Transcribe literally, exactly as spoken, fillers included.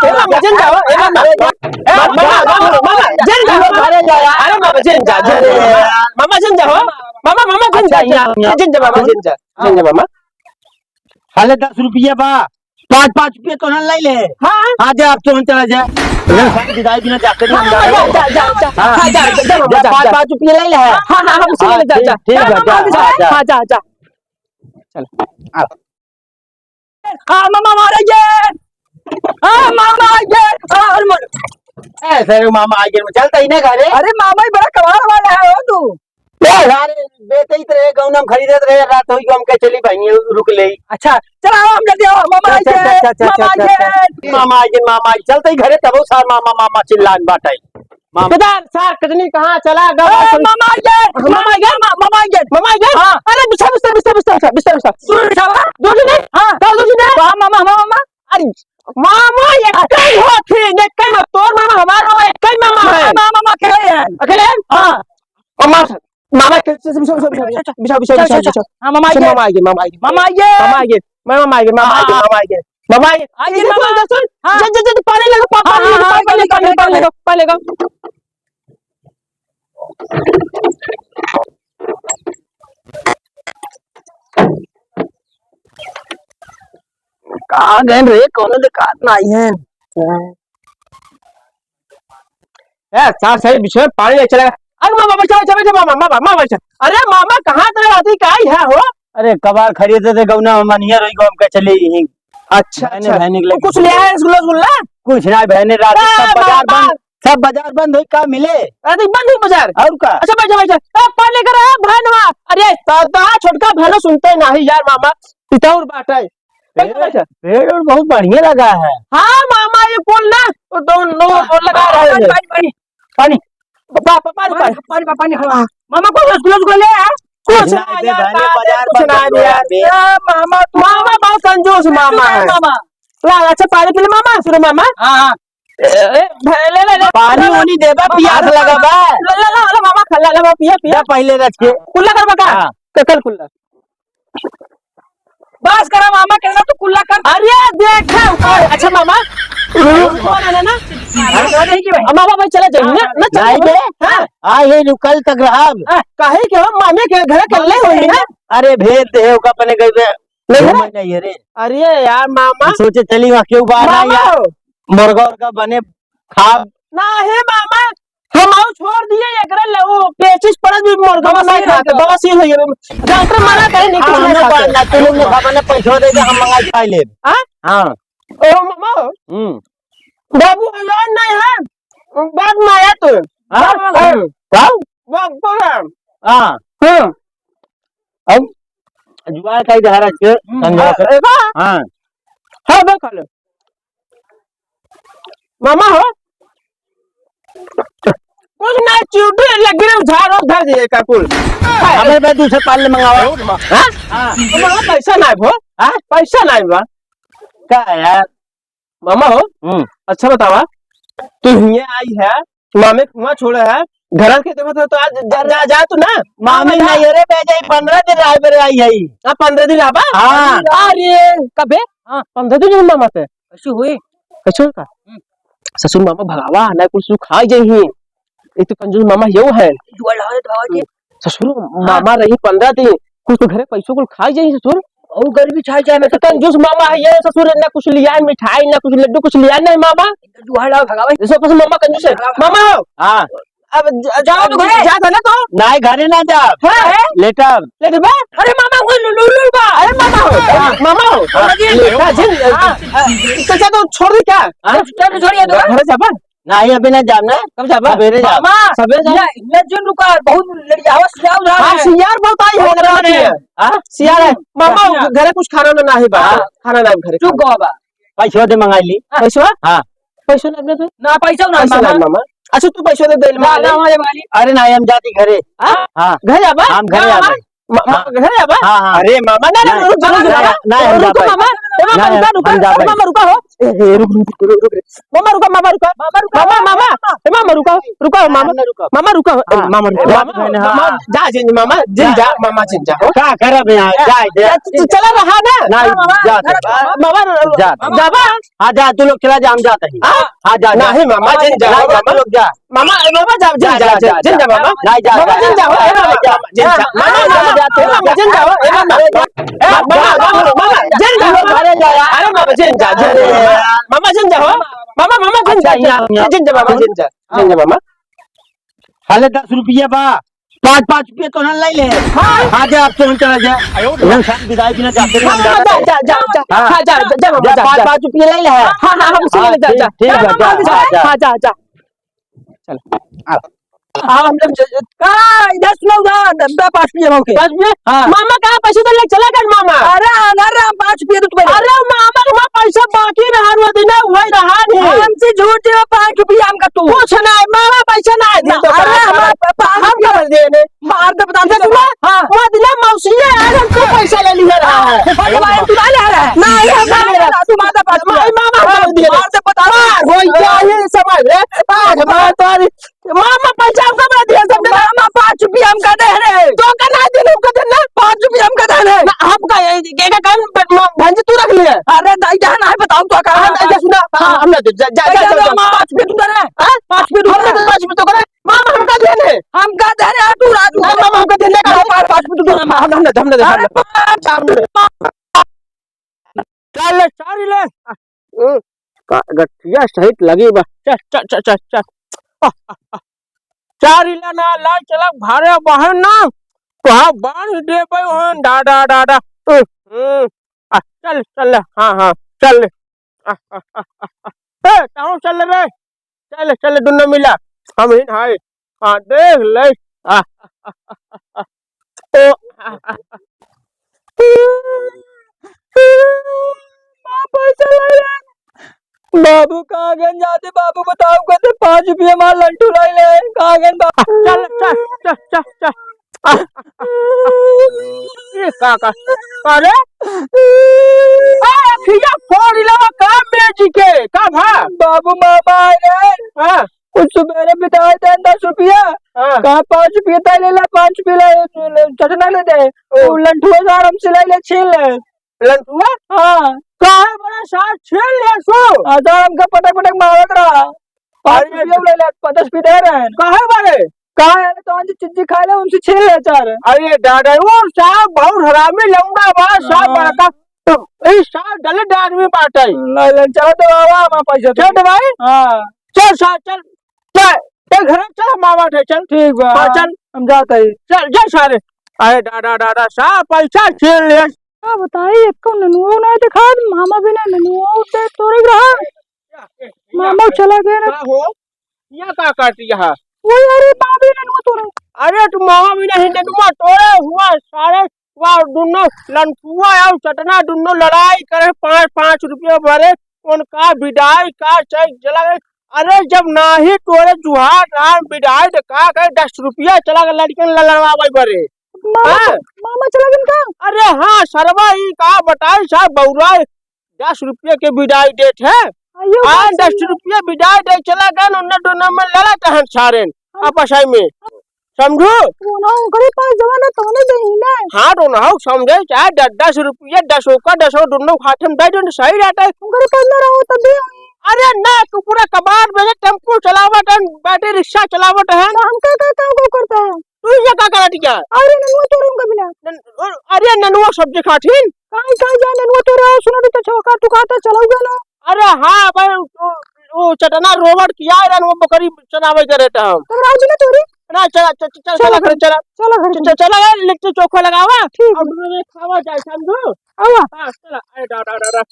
ए मामा, जिन जाओ, ए मामा। ए मामा, मामा, मामा, जिन जाओ, मामा। अरे मामा, जिन जा, जिन जा। मामा, जिन जाओ। मामा, मामा, जिन जा, अच्छा, यहाँ, यहाँ। जिन जा, मामा, जिन जा। जिन जा, मामा। हाले दस रुपया बा, पाँच, पाँच रुपया तो ना ले ले। हाँ। हाँ, जा, अब तो हम चला जा। इधर सारी विदाई बिना जाके नहीं हाँ, जा, जा, जा, जा, जा। हाँ। हाँ, जा, जा, जा, मामा, जा, पाँच, जा। पाँच रुपया ले ले। हाँ, हाँ, हाँ, हम उसी हाँ, में जा, ठीक, जा। ठीक हाँ, बा, मामा, जा, जा, जा, जा। हाँ, जा, जा। चल, आओ। हाँ, मामा, मारा ये। हाँ, मामा, ये। हाँ, अरे, मर- ए, सर, मामा, आ गए, चलता ही ना घरे। अरे, मामा, ये बड़ा कमाल वाला है, हो तू। ए, अरे, बेचत रहे, गौना में खरीदत रहे, रात होई, हम कहे, "चली बहिनी, रुक ले।" अच्छा, चल, आओ, हम जल्दी आओ, मामा, आ गए, अच्छा, अच्छा, अच्छा, मामा, आ गए। मामा, आ गए, मामा, आ गए। चलता ही घरे, तब वो सार मामा, मामा चिल्लान बाटे। मामा। किधर सार कजनी कहाँ चला गवा? ए, मामा आ गए, मामा आ गए, मा-, मामा आ गए। मामा आ गए? हाँ। अरे बिस्तर, बिस्तर, बिस्तर, बिस्तर, बिस्तर, बिस्तर। दूर बिछावा? दूर नहीं? हाँ। कहाँ दूर नहीं? वाह, मामा, मामा, मामा। अरे, मामा एक कई होत ही, एक कई मत, तोर मामा, हमार मामा एक कई मामा है। मामा, मामा अकेले हैं? अकेले हैं? हाँ। मामा, मामा के, बिछाओ, बिछाओ, बिछाओ, बिछाओ, बिछाओ, बिछाओ, बिछाओ, बिछाओ। हाँ, मामा आ गए। मामा आ गए, मामा आ गए। मामा आ गए। मामा आ गए, मामा आ गए, हाँ। मामा आ गए। मामा आ गए। आ गए, इधर मामा। सुन, इधर सुन। हाँ। जल्दी, जल्दी, पानी लेके, पा-, हाँ, पानी हाँ, लेके, हाँ, पानी लेके, पानी लेके, पानी लेके, पानी लेके। कहाँ गए रे? कौनो देखात नाई है। ए, सार सही बिछे पानी ले चला। अरे मामा, बैठा, बैठा, बैठा, मामा, मामा, मामा, बैठा। अरे मामा, कहाँ तक रहती, का ही है हो? अरे, कबार खरीदे थे गौना में, मनिया रही, गौम के चली ही। अच्छा, बहने, अच्छा। बहने के तो कुछ लिए ले आए रसगुल्ला, रसगुल्ला? कुछ ना, बहने, रात ए, सब बाजार मामा। बंद, सब बाजार बंद होई, का मिले? अरे, बंद होई बाजार। और का? अच्छा, बैठा, बैठा। ए, पानी लेकर आ, बहनवा। अरे, दादा, छोटका बहनो सुनते नहीं यार, मामा। पितौर बाटे। बैठा, पेड़, बैठा। पेड़ ओड़ बहुत बढ़िया लगा है। हाँ, मामा, ये कुल ना, वो दो, दो, दो लगा रहे हैं। पानी, पानी, पानी। पानी, पा-, पा-, पानी, पानी, पानी। पानी, पा-, पानी, हाँ। मामा, कुछ रसगुल्ला, रसगुल्ला ले आया? कुछ ना, ना, यार, बे, बाजार कुछ बंद ना हो गया, यार। बे। ए, मामा, तू मामा बहुत कंजूस मामा है। मामा। ला, अच्छा, पानी पी ले, मामा, सुनो, मामा। हाँ, हाँ। ए, ए, ले, ले, ले। पानी वानी देबा, पियास लगा बा। ले, ले, ले, ले, मामा, खा, ले, ले, मामा, पिया, पिया। जा पहले रख के। कुल्ला करबा का? हाँ। ककल कुल्ला। बस करा मामा, कहना तो कुल्ला कर। अरे देखा, अच्छा मामा। कौन है ना? हाँ, नहीं कि भाई। मामा भाई चला जाइए ना, ना चला नहीं बे। हाँ। आ, ये जो कल तक रहा। हाँ, काहे के हम मामे के घर कर ले हुए ना? अरे भेज दे ओका अपने घर पे। नहीं है? घूमे नहीं है रे। अरे यार मामा। सोचे चली वहाँ क्यों बाहर ना मामा यार। हो। मुर्गा उर्गा बने खाब। ना हे मामा, हम आऊ छोड़ दिए एकरे ले, वो पेचिश पड़त भी मुर्गा बवासीर नहीं खाते, हो गया। बवासीर हो गया। डॉक्टर मना करे नहीं, कुछ हाँ, नहीं हमने खाते। बात ना, तू लोग ने बाबा ने पैसा दे दे, हम मंगा के खा लेब। हाँ? हाँ। ओ मामा हो। हम्म। बाबू हमार नहीं है, बाप माया तो। हाँ? हाँ। हाँ? बाप को है। हाँ। हाँ। अब जुआ का इधर है, हम्म। संजय हाँ, से। एबा? हाँ। हाँ, बे खा ले। मामा हो? कुछ ना, चूटी लगी रे, झाड़ो धर दिए का कुल। हमें बे दूसरे पाल ले मंगावा। हाँ? हाँ। मामा पैसा ना है भो। हाँ? पैसा ना है बा। का है यार? मामा हो? हम्म। अच्छा बतावा, तू हियाँ आई है, मामे कुआं छोड़े है, घर के देखो तो, तो आज जा, जा, जा तू ना। मामी हाँ, नहीं, अरे बे जाई, पन्द्रह दिन रहे बेरे आई है। हाँ, पन्द्रह दिन रहबा? हाँ। अरे, कबे? हाँ, पन्द्रह दिन मामा से। कैसे हुई? कैसे का? हम्म। ससुर मामा भगावा, ना कुछ तू खा जाई ही। ये तो कंजूस मामा यो है। जुआ लाओ रे, तो आओ जी। ससुर, हाँ। मामा रही पन्द्रह दिन, कुछ तो घरे पैसों को खाई जाई ससुर। और गर्मी छाई जाए, मैं तो कंजूस मामा है ये ससुर, ना कुछ लिया है मिठाई, ना कुछ लड्डू, कुछ लिया नहीं मामा। जुआ लाओ, भगावे। जैसे कुछ मामा कंजूस है। भगावे। मामा हो। हाँ। अब ज-, जाओ तो घरे। जा था ना तो। नहीं, घरे ना जाओ। हाँ। लेटब। लेटबा? अरे मामा, वो लुलु, लुलु बा। अरे मामा हो। हाँ। मामा हो। हाँ। लेटा जिन। हाँ। तो क्या तो छोड़ दी क्या? हाँ। चल, छोड़िए तो। घरे जाबा? नाही, अभी ना जाब ना। कब जाबा? सबेरे जाब। मामा, सबेरे जाब। ले, ले जो नुका, बहुत लड़ियावा सियार उधार हाँ, है। सियार बहुत आई है, बहुत लगा है। हाँ? सियार है। मामा, हाँ। घरे कुछ खाना ना, नाही बा। हाँ। खाना ना घरे चुप खाना। गवा बा। पैसवा दे मंगाई ली। हाँ। पैसवा? हाँ। पैसवा ना अपने तो? ना, पैसा ना, पैसा ना, मामा। मामा। अच्छा, तू पैसा दे दे, ना, मामा। ना, हमारे वाली। अरे नाही, हम जाती घरे। हाँ? हाँ। घर जाबा? हम घरे ना, जाबा। मामा। म-, म-, हाँ। घर आबा? हाँ, हाँ। अरे मामा, ना, ना, नहीं, रुक, रुक, नहीं, रुक, नहीं, रुक, नहीं, रुक, हम रुको जाबे। मामा। ए मामा, नहीं, रुका, हम रुका, जाबे। अरे मामा, रुका हो। ए, ए, रुक, रुक, रुक, रुक, रुक। मामा रुका, मामा रुका, मामा रुका, मामा, मामा, ए, मामा रुका, रुका, मामा, मामा रुका, मामा रुका, ए, हाँ। मामा रुका, ए, मामा, बहन, हाँ। मामा, जा, जिन, मामा, जिन जा, मामा, जिन जा, हो। का करब यहाँ? ए, जा, जा। जा, तू चला रहा ना? नहीं, मामा, जा, घर जा। मामा, मामा, जा। जाबा? हाँ, जा, तू लोग चला जा, हम जाते हैं। हाँ? हाँ, जा, जा। नहीं, मामा, जिन जा, नहीं, जा, मामा। तू लोग जा। मामा, ए, मामा, जा, जा, जिन जा, जा, जा, जा, जिन जा, मामा। नहीं, जा, मामा, जा, जिन जा, हो, ए, मामा, जा, जा, मामा, जा, मामा, जा, ए, मामा, जिन जा, हो, ए, मामा। ए, मामा, मामा, मामा, जिन जा, हो। अरे, मामा, जिन जा, जिन जा। मामा, जिन जा, हो। मामा, मामा, जिन जा, अच्छा, जिन जा, यहाँ, यहाँ। जिन जा, मामा, जिन जा, जिन जा, मामा। हले दस रुपया बा, पाँच, पाँच रुपया तो ना ले ले। हाँ। आ जा, आप तो हम चला जा। हम शाम विदाई बिना जाते नहीं, हम हाँ, जाते जा, नहीं। जा, जा, जा। हाँ। हाँ, जा, जा, जा, मामा, जा, पाँच, जा। पाँच रुपया ले ले। हाँ, हाँ, हम सुन हाँ, ले, जा, ठीक, जा। ठीक बा, जा, जा, जा, जा। हाँ, जा, जा। चल, आ। आ, हम लोग ज-, ज-, का, इधर सुनो, उधर, डब्बा पाँच रुपया हो के। पाँच रुपया? हाँ। मामा, कहाँ पैसा तो ले चला गए, मामा? अरे, अंदर रहा, पाँच रुपया तो तुम्हें। अरे, मामा, हमारा पैसा बाकी रहा, वो दिन है, वही रहा नहीं। हमसे झूठ है, पाँच रुपया हमका तू। कुछ नहीं, मामा, पैसा नहीं, दे दो, अरे, मामा। हमारा पाँच हम रुपया कर देने। मार दे, बता दे, सुना? हाँ। वो दिन है, मौसी ने आज हमसे पैसा ले लिया रहा है। अरे, भाई, तू ना ले रहा है। नहीं, हम नहीं ले रहा। तू मार दे, पाँच रुपया। मामा, हम दे दे। मार दे, बता दे। मार, वही क्या है, समझ ले? आज मार तो आज मामा, पैसा हमका बड़ा दिया, सब मामा, पाँच रुपया हमका दे रे। तो का ना दे, हमका दे ना, पाँच रुपया हमका दे रे। ना, हमका ये, ये का काम, म-, भंजी तू रख ले। अरे, दाई, जहाँ ना है, बताओ, तो का हाँ, है? दाई, सुना, हाँ, हाँ। हम ना दे, जा, जा, जा, जा, जा, जा। मामा, पाँच रुपया तू दे रे। हाँ? पाँच रुपया तू हम ना दे, पाँच रुपया तू करे। मामा, हमका दे रे। हमका दे रे, तू रात में मामा, हमका दे रे, पाँच, पाँच रुपया तू दे रे। हम, हम ना दे, हम ना दे, हम ना दे। अरे, पाँच, हम ना दे। चल ले, चारी ले। ओ, का गठिया सहित लगी बा। चल, चल, चल, चल, चल। आ, आ, आ। चारी ले ना, ला, चला, भारे बहन ना। कहाँ बांध दे भाई, वहाँ, डा, डा, डा, डा। हम्म, हम्म। आ, चल, चल ले। हाँ, हाँ, चल ले। आ, आ, आ, आ, आ। ए, ताऊ चल ले बे। चल, चल, दुन्नो मिला। हम ही हाय। हाँ, देख ले। आ, ओ, माँ, पैसा लाई ले। बाबू, कहाँ गन जाते? बाबू, बताओ, कहते, "पाँच रुपया मार लंटू लाई ले।" कहाँ गन बाबू? चल, चल, चल, चल, चल। आ, आ, आ, आ, ये का, का, का रे? आ, अखिया फोड़ लेवा का मेजी के? का भा? बाबू, मामा आ गए। हाँ। कुछ सुबेरे बिदाई दे दस रुपया। हाँ। कहा पाँच रुपया ताई ले ला, पाँच रुपया ले, चटना ले दे। ओ। वो लंठुआ सार हम सिलाई ले छीन ले। लंठुआ? हाँ। काहे बड़ा सार छीन ले सो? हाँ, सार हमका पटक पटक मारत रहा। पाँच अरे। रुपया ले ले, पचास रुपया दे रहे हैं। काहे बारे? काहे अरे तो आज चिज्जी खा ले, उनसे छीन ले सार। अरे दादा, वो सार बहुत हरामी लौंडा बा, सार हाँ। बड़का। तो ई सार दलित आदमी बाटे। ले ले, चलो तो आवा, हमारा पैसा दे। चल भाई। हाँ। चल सार, चल, चल, चल घर चल, हम आवत है, चल। ठीक बा। हाँ, चल। हम जात है। चल, जा सारे। अरे दादा, दादा, सार पैसा छीन ले। का बताई, एको ननुआ ना दिखा, मामा बिना ननुआ उठे तोरे रहा। मामा चला गया ना। का हो? या का काट रहा? वो यार, ये मामा बिना ननुआ तोरे। अरे, तू मामा बिना ही ननुआ तोरे हुआ, सारे वाह, दुनो लंठुआ और चटना दुनो लड़ाई करे, पाँच, पाँच रुपया भरे, उनका बिदाई का चल चला गए। अरे, जब नाही तोरे जुहार राम बिदाई तो का करे, दस रुपया चला गए लड़कन ल-, लड़वावे बरे। मामा हाँ? च-, मामा चला गए का? अरे हाँ, सरवा ई का बताई साहब, बौरा दस रुपया के बिदाई देत है। आयो आ, बाप रे। दस रुपया बिदाई दे चला गए, उन्ने दुनो में लड़त हन सारेन हाँ। आपस में। समझू? वो ना उनकरे पास जवन है, तवने देही ना। हाँ, तो ना हो, समझे, चाहे दस, दस रुपया, दस ओका, दस ओ, दुनो हाथ में दे दो, सही रहता है। उनकरे पास ना रहो, तब भी। अरे ना, तू पूरा कबाड़ में से टेम्पो चलावत है, बैटरी रिक्शा चलावत है। तो हमका का काम को करता है? तू ये का करत क्या? अरे ननुआ तोरे उनका बिना। नन-, अरे ननुआ सब्जी खाथिन? काहे, काहे जा ननुआ तोरे, सुनो तो छवा का तू कहता चलाऊगा ना? अरे हाँ भाई, वो, वो चटना रोबोट किया है, वो बकरी चरावे के रहता हम। तो राउजी ना तोरी? ना, चला, च-, च-, चला, चला चला घर, घर। चला। चला घर च-, चला। च-, चला यार, लिट्टी चोखा लगावा। ठीक। और दोनों में खावा जाए, समझू? आवा। हाँ, चला। अरे, डा, डा, डा, डा।